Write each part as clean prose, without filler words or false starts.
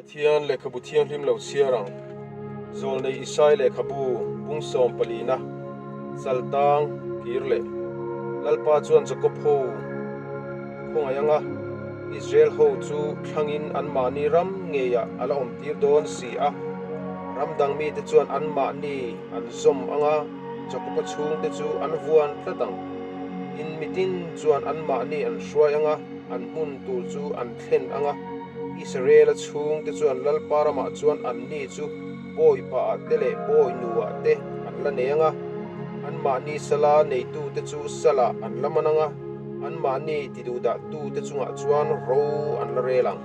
Pathian lehkhabu thianghlim lo chhiar ang. Zawlnei Isai lehkhabu bung sawm palina chaltang kir leh Lalpa chuan Jakob ho khawngaih anga Israel ho chu thlangin anmahni ram ngeiah a la awmtir dawn si a. Ram dang mite chuan anmahni an zawm anga Jakob-a chhungte chu an vuan tlat ang. In mitin chuan anmahni an hruai anga an hmun tur chu an thlen anga Israel-a chhungte chuan Lalpa ramah chuan anni chu bawipaah te leh bawinuah te an la nei anga, anmahni sala neitute chu salah an la man anga, anmahni tiduhdahtute chungah chuan ro an la rel ang.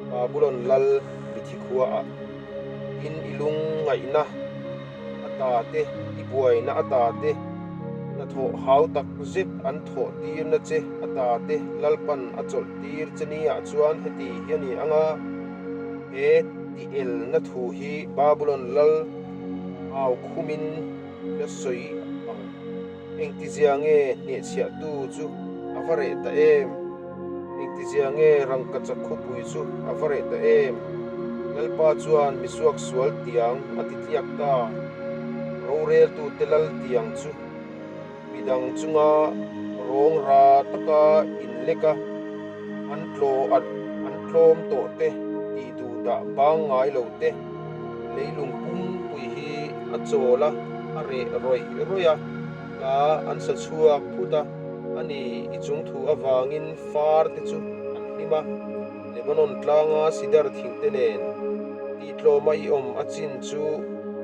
Babulon lal mithi khuaah in i lungngaihna ata te, i buaina ata te, hnathawh hau tak zet an thawh tirna che ata te Lalpan a chawlh tir che niah chuan heti hi a ni ang a, he tielna thu hi Babulon lal au khumin la sawi ang. Engtizia nge hnehchhiahtu chu a va reh ta em? Engtizia nge rangkachak khawpui chu a va reh ta em? Lalpa chuan misuak sual tiang a ti tliak ta. Roreltute lal tiang chu midang chunga rawng ra taka inlek a, an tlaw an tlawm tawh te tih duh dah bang ngai lo te. Leilung pumpui hi a chawl a, a reh rawih rawih a, hla an sa chhuak phut a, a ni i chung thu avangin far te chu an hlim a, Lebanon tlanga sidar thing te nen tihtlawma i awm a chin chu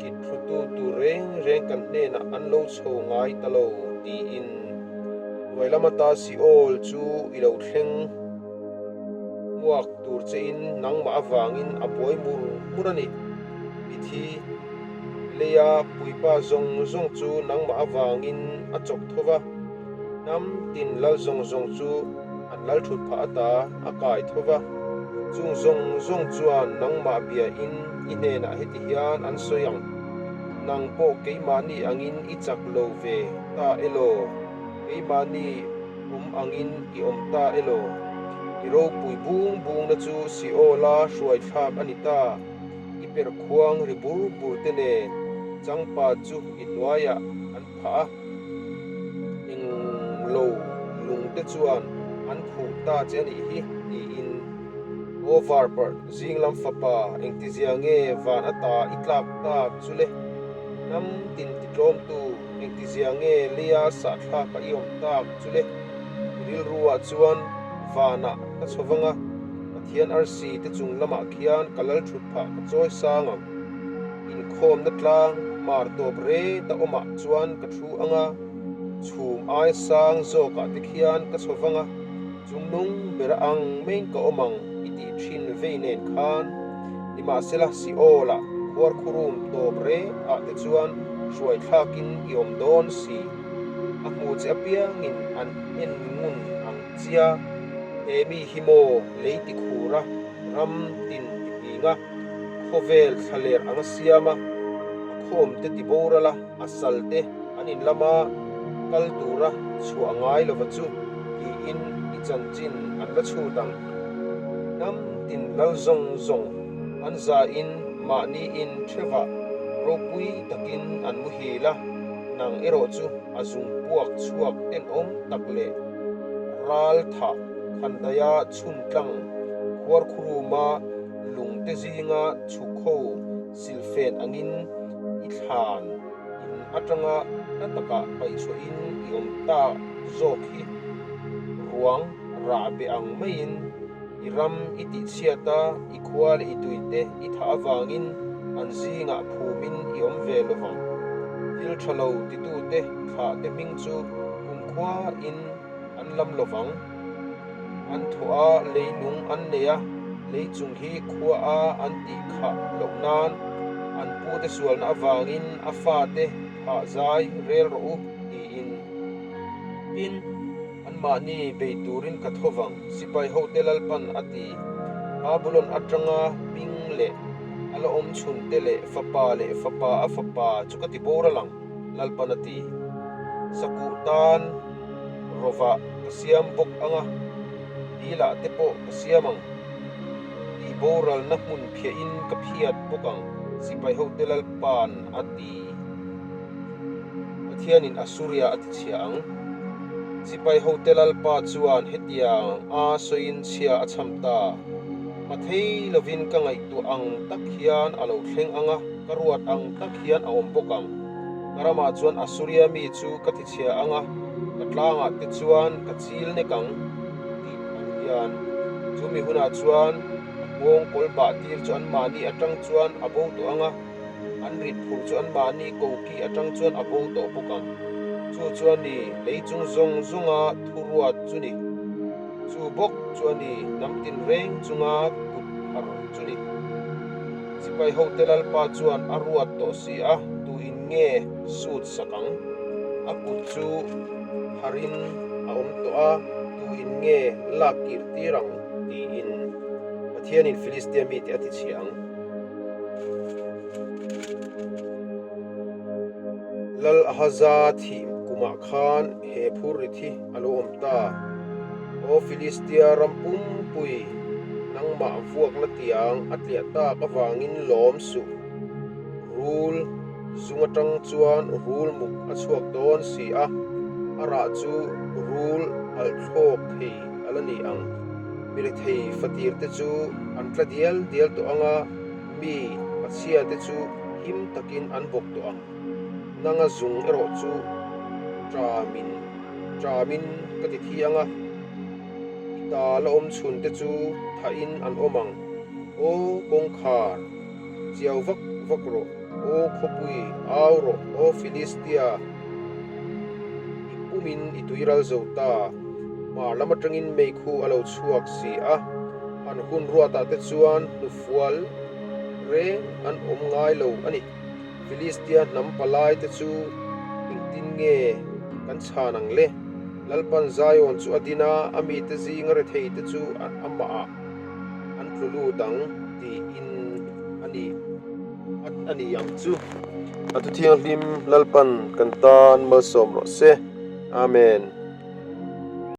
kit thlutu tur reng reng kan hnenah an lo chho ngai ta lo tiin hnuai lama ta Seol chu i lo thleng hmuak. Tur che in nangmah avangin a buai mur mur a ni. Mithi leia puipa zawng zawng chu nangmah avangin a chawk tho va, hnam tin lal zawng zawng chu an lal thut phah ata a kai tho va. Chung zawng zawng chuan nangmah bia in i hnenah heti hian an sawi ang, Nang pawh keimahni angin i chak lo ve ta elaw? Keimahni awm angin i awm ta elaw? I ropui bung bungna chu Seol-a hruai thlak a ni ta. I per khuang ri bur bur te nen changpa chu i hnuaiah an phah a, englo lung te chuan an khuh ta che a nih hi, tiin Over parh zinglam fapa engtizia nge van ata i tlak tak chu le? Hnam tin titlawmtu Engtizia nge leia sahthlaka i awm tak chu le? I rilruah chuan vanah ka chho vang a, Pathian arsi te chung lamah khian ka lal thut phah ka chawi sang ang. Inkhawmna tlang mar tawp reta awmah chuan ka thu ang a, chhum ai sang zawkah te khian ka chho vang a, chung nung bera ang maiin ka awm ang i tih thin vei nen khan. Nimahsela Seol-ah khuarkhurum tawp reh ah te chuan hruai thlakin i awm dawn si. A hmu che apiangin an en ngun ang chia, he mi hi maw lei ti khur a, ram tin ti ping a, khawvel thlaler anga siam a, a khawm te ti boral a, a sal te an in lama kal tura chhuah ngai lova chu tiin i chanchin an la chhut ang. Hnam tin lal zawng zawng an zain mahni in thevah ropui takin an muhil a, nang erawh chu a zung puak chhuak tenawm tak leh ral thah khandaia chhun tlang khuarkhuruma lungte zinga chhuk ho silfen angin i thlan in atanga hla takah paihchhuahin i awm ta zawk hi ruang rah be ang maiin i ram i tihchhiat a, i khua leh i tuite i thah avangin an zingah phumin i awm ve lo vang. Thil tha lo titute thlahte hming chu kumkhuain an lam lo vang. An thawh a, leilung an nei a, lei chung hi khua a an tih khah loh nan an pute sualna avangin a fate thah zai rel rawh u tiin. Tin. Anmahni bei turin ka tho vang, sipai hote Lalpan a ti. Babulon atanga hming leh a la awm chhunte leh fapa leh fapa a fapa chu ka ti boral ang, Lalpan a ti. Sakuh tan rawvah ka siam bawk ang a, dilah te pawh ka siam ang. Tih Tihboralna hmun phiahin ka phiat bawk ang, sipai hote Lalpa'n a ti. Pathianin Assuria a tichhia ang. Sipai hote Lalpa chuan hetiang a sawiin chhia a chham ta. Hma thei lovin ka ngaihtuah ang tak hian a lo thleng ang a, ka ruat ang tak hian a awm bawk ang. Ka ramah chuan Assuria mi chu ka tichhia ang a, ka tlangah te chuan ka chil nek ang, tih ang hian. Chu mi hunah chuan a nghawng kawl bah tir chu anmahni atang chuan a bo tawh ang a, an rit phurh chu anmahni koki atang chuan a bo tawh bawk ang. Chu chuan ni lei chung zawng zawnga thuruat chu ni. Chu bawk chu a ni hnam tinreng chunga kut phar chu ni. Sipai hote Lalpa chuan a ruat tawh si a, tuin nge sut sak ang? A kut chu pharin a awm tawh a, tuin nge lak kir tir ang? tiin Pathianin Filistia mite a tichhia ang. Lal Ahaza thih kumah khan he phurrit hi a lo awm ta. Aw Filistia ram pumpui, nangmah vuakna tiang a tliah tak avangin lawm suh. Rul zung atang chuan rul muk a chhuak dawn si a, a rah chu rul alh thlawk thei a la ni ang. Mirethei fatir te chu an tla dial dial tawh ang a, mi pachhia te chu him takin an bawk tawh ang. Nanga zung erawh chu ṭamin ṭamin ka ti thi ang a, i ta la awm chhun te chu thahin an awm ang. Aw kawngkhar, chiau vak vak rawh, aw khawpui, au rawh, aw Filistia, i pumin i tuiral zo ta. Hmar lam aṭangin meikhu a lo chhuak si a, an hun ruatah te chuan hnufual reng an awm ngai lo a ni. Filistia hnam palai te chu engtin nge kan chhan ang le? Lalpan Zion chu a din a, a mite zinga rethei te chu amahah an tlu lut ang tiin a ni a ni ang chu. A thu thianghlim Lalpan kan tan malsawm rawh se. Amen.